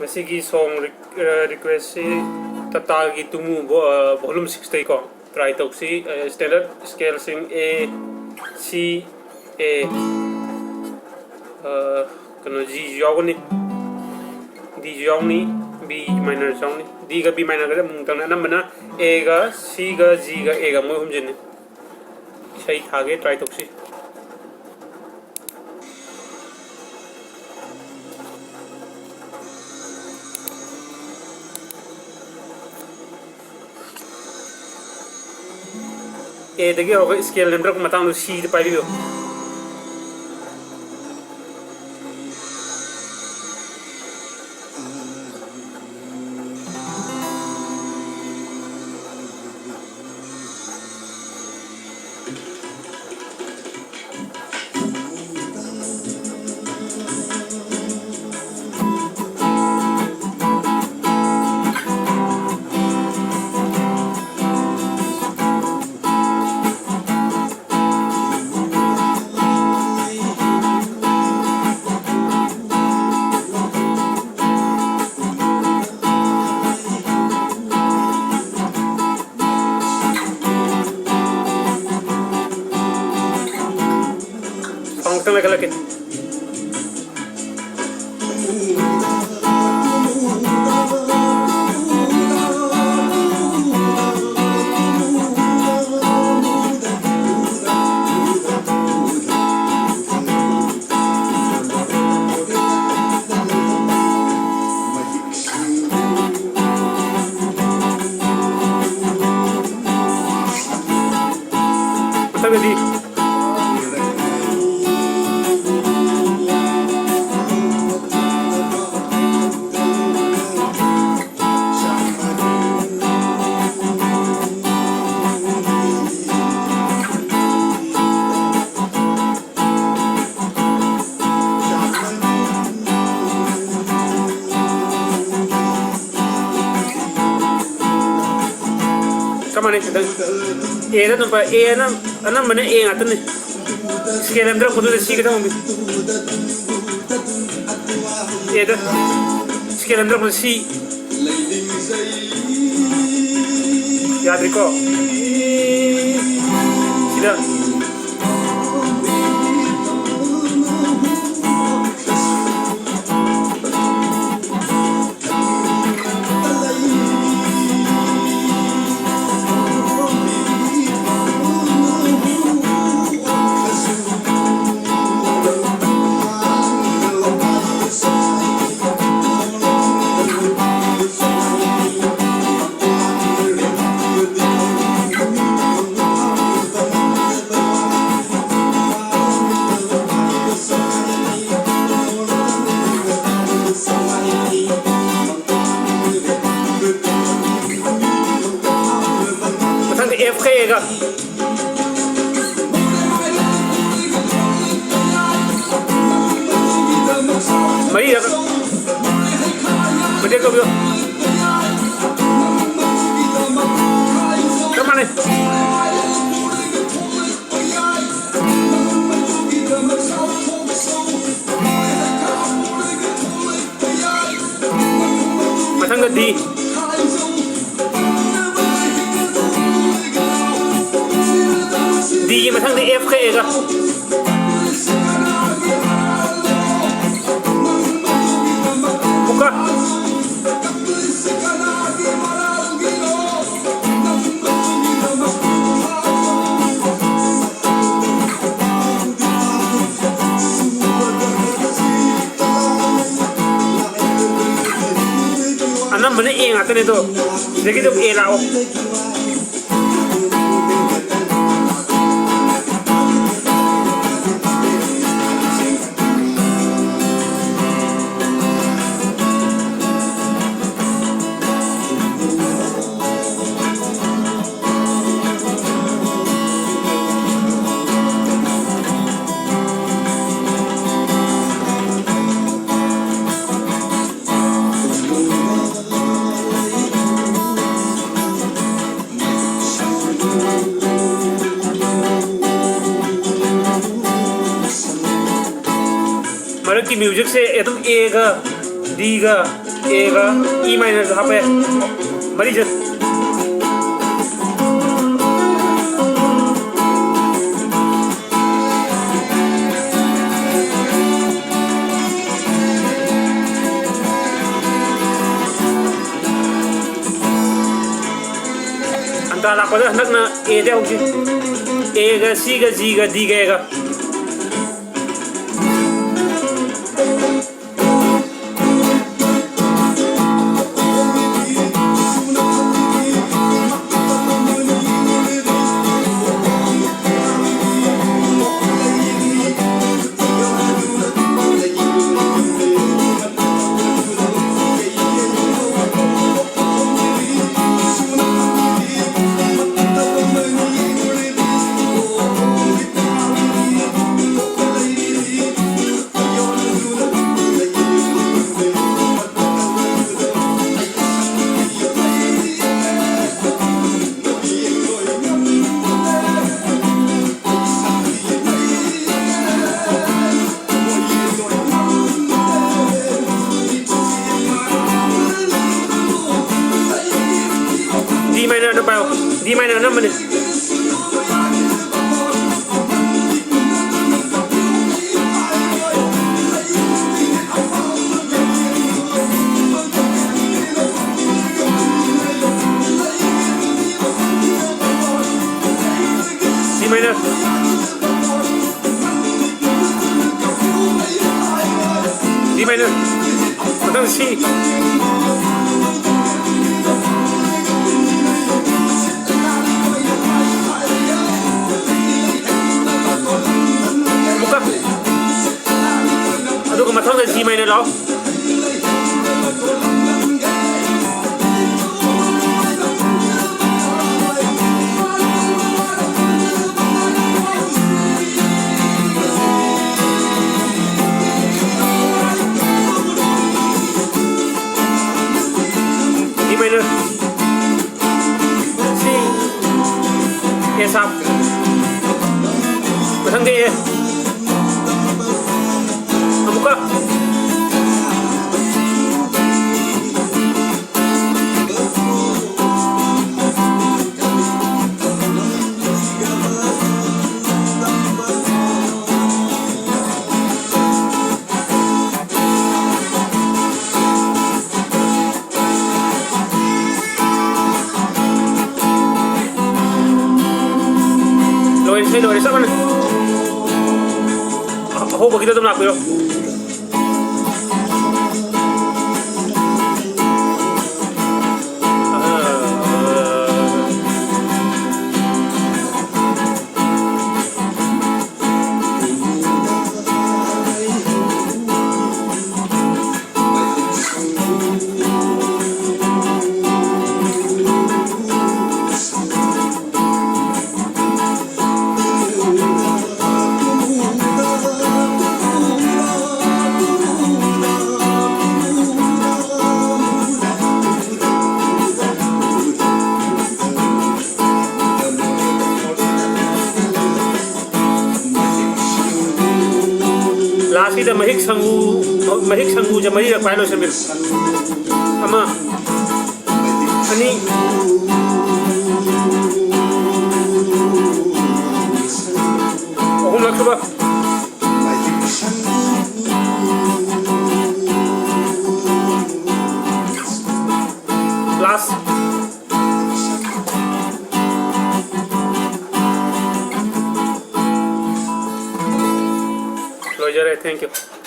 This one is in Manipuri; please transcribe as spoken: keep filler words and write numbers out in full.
ꯉꯁꯤꯒꯤ song request ꯁꯤ ꯇꯥꯇꯥꯒꯤ ꯇꯨꯃꯨ ꯚꯣ-, ꯑ, volume six ꯇꯩꯀꯣ꯫ Try ꯇꯧꯁꯤ꯫ ꯑ, standard scale ꯁꯤꯡ A, C, A, ꯑ, ꯀꯩꯅꯣ, G ꯁꯨ ꯌꯥꯎꯒꯅꯤ, D ꯁꯨ ꯌꯥꯎꯅꯤ, B minor ꯁꯨ ꯌꯥꯎꯅꯤ꯫ D ꯒ B minor ꯒꯁꯦ ꯑꯃꯨꯛ ꯇꯪꯅ, ꯑꯅꯝꯕꯅ A ꯒ C ꯒ G ꯒ A ꯒ ꯃꯣꯏ ꯑꯍꯨꯝꯁꯤꯅꯤ꯫ ꯏꯁꯩ ꯊꯥꯒꯦ, try ꯇꯧꯁꯤ꯫ A ꯗꯒꯤ ꯍꯧꯔꯒ scale ꯅꯦꯝꯊꯔꯛꯄ ꯃꯇꯥꯡꯗꯣ C ꯗ ꯄꯥꯏꯕꯤꯌꯨ꯫ Sound ꯈꯤꯇꯪ ꯂꯩꯈꯠꯂꯛꯀꯦ꯫ ꯃꯊꯪꯗꯗꯤ꯫ ꯆꯞ ꯃꯥꯟꯅꯩ ꯈꯤꯇꯪ꯫ A ꯗ ꯑꯗꯨꯝ ꯄꯥꯏ-, A ꯑꯅꯝ-, ꯑꯅꯝꯕꯅ A ꯉꯥꯛꯇꯅꯤ꯫ Scale ꯅꯦꯝꯊꯔꯛꯄꯗꯨꯗ C ꯈꯤꯇꯪ ꯑꯃꯨꯛ꯫ A ꯗ꯫ ꯅꯝꯗ꯭ꯔꯕ ꯁꯤ ꯌꯥꯗ꯭ꯔꯤꯀꯣ꯫ ꯁꯤꯗ ꯃꯊꯪꯗ F ꯀ A ꯒ꯫ ꯃꯔꯤꯔꯛ꯫ ꯃꯇꯦꯛ ꯇꯧꯕꯤꯌꯨ꯫ ꯆꯞ ꯃꯥꯟꯅꯩ꯫ ꯃꯊꯪꯗ D꯫ D ꯒꯤ ꯃꯊꯪꯗ F ꯀ A ꯒ꯫ ꯑꯃꯨꯛꯀ꯫ ꯑꯅꯝꯕꯅ A ꯉꯥꯛꯇꯅꯦ ꯑꯗꯣ, ꯁꯤꯗꯒꯤ ꯑꯗꯨꯝ A ꯂꯥꯛꯑꯣ꯫ ꯃꯔꯛꯀꯤ music ꯁꯦ ꯑꯗꯨꯝ A ꯒ Dꯒ Aꯒ E minorꯁꯨ ꯍꯥꯞꯄ ꯌꯥꯏ꯫ ꯃꯔꯤ ꯆꯠ꯫ ꯑꯟꯇꯥ ꯂꯥꯛꯄꯗ ꯍꯟꯗꯛꯅ Aꯗ ꯍꯧꯁꯤ꯫ Aꯒ Cꯒ Gꯒ Dꯒ Aꯒ꯫ D minor ꯑꯅꯝꯕꯅꯤ꯫ D minor. D minor. ꯃꯊꯪ C꯫ ꯑꯃꯨꯛꯀ꯫ ꯑꯗꯨꯒ ꯃꯊꯪꯗ G minor ꯂꯥꯛꯑꯣ꯫ D minor. C. A sharp. ꯃꯊꯪꯗ A꯫ ꯑꯃꯨꯛꯀ꯫ ꯑꯩ ꯂꯣꯏꯔꯦ, ꯆꯞ ꯃꯥꯟꯅꯩ꯫ ꯑꯍꯧꯕꯒꯤꯗ ꯑꯗꯨꯝ ꯂꯥꯛꯄꯤꯔꯣ꯫ ꯂꯥꯁꯀꯤꯗ ꯃꯍꯤꯛ ꯁꯪꯒꯨ, ꯃꯍꯤꯛ ꯁꯪꯒꯨꯁꯦ ꯃꯔꯤꯔꯛ ꯄꯥꯏꯔ ꯂꯣꯏꯁꯟꯕꯤꯔꯣ꯫ ꯑꯃ, ꯑꯅꯤ, ꯑꯍꯨꯝꯂꯛ ꯁꯨꯕ꯫ ꯂꯥꯁ꯫ ꯂꯣꯏꯖꯔꯦ, thank you꯫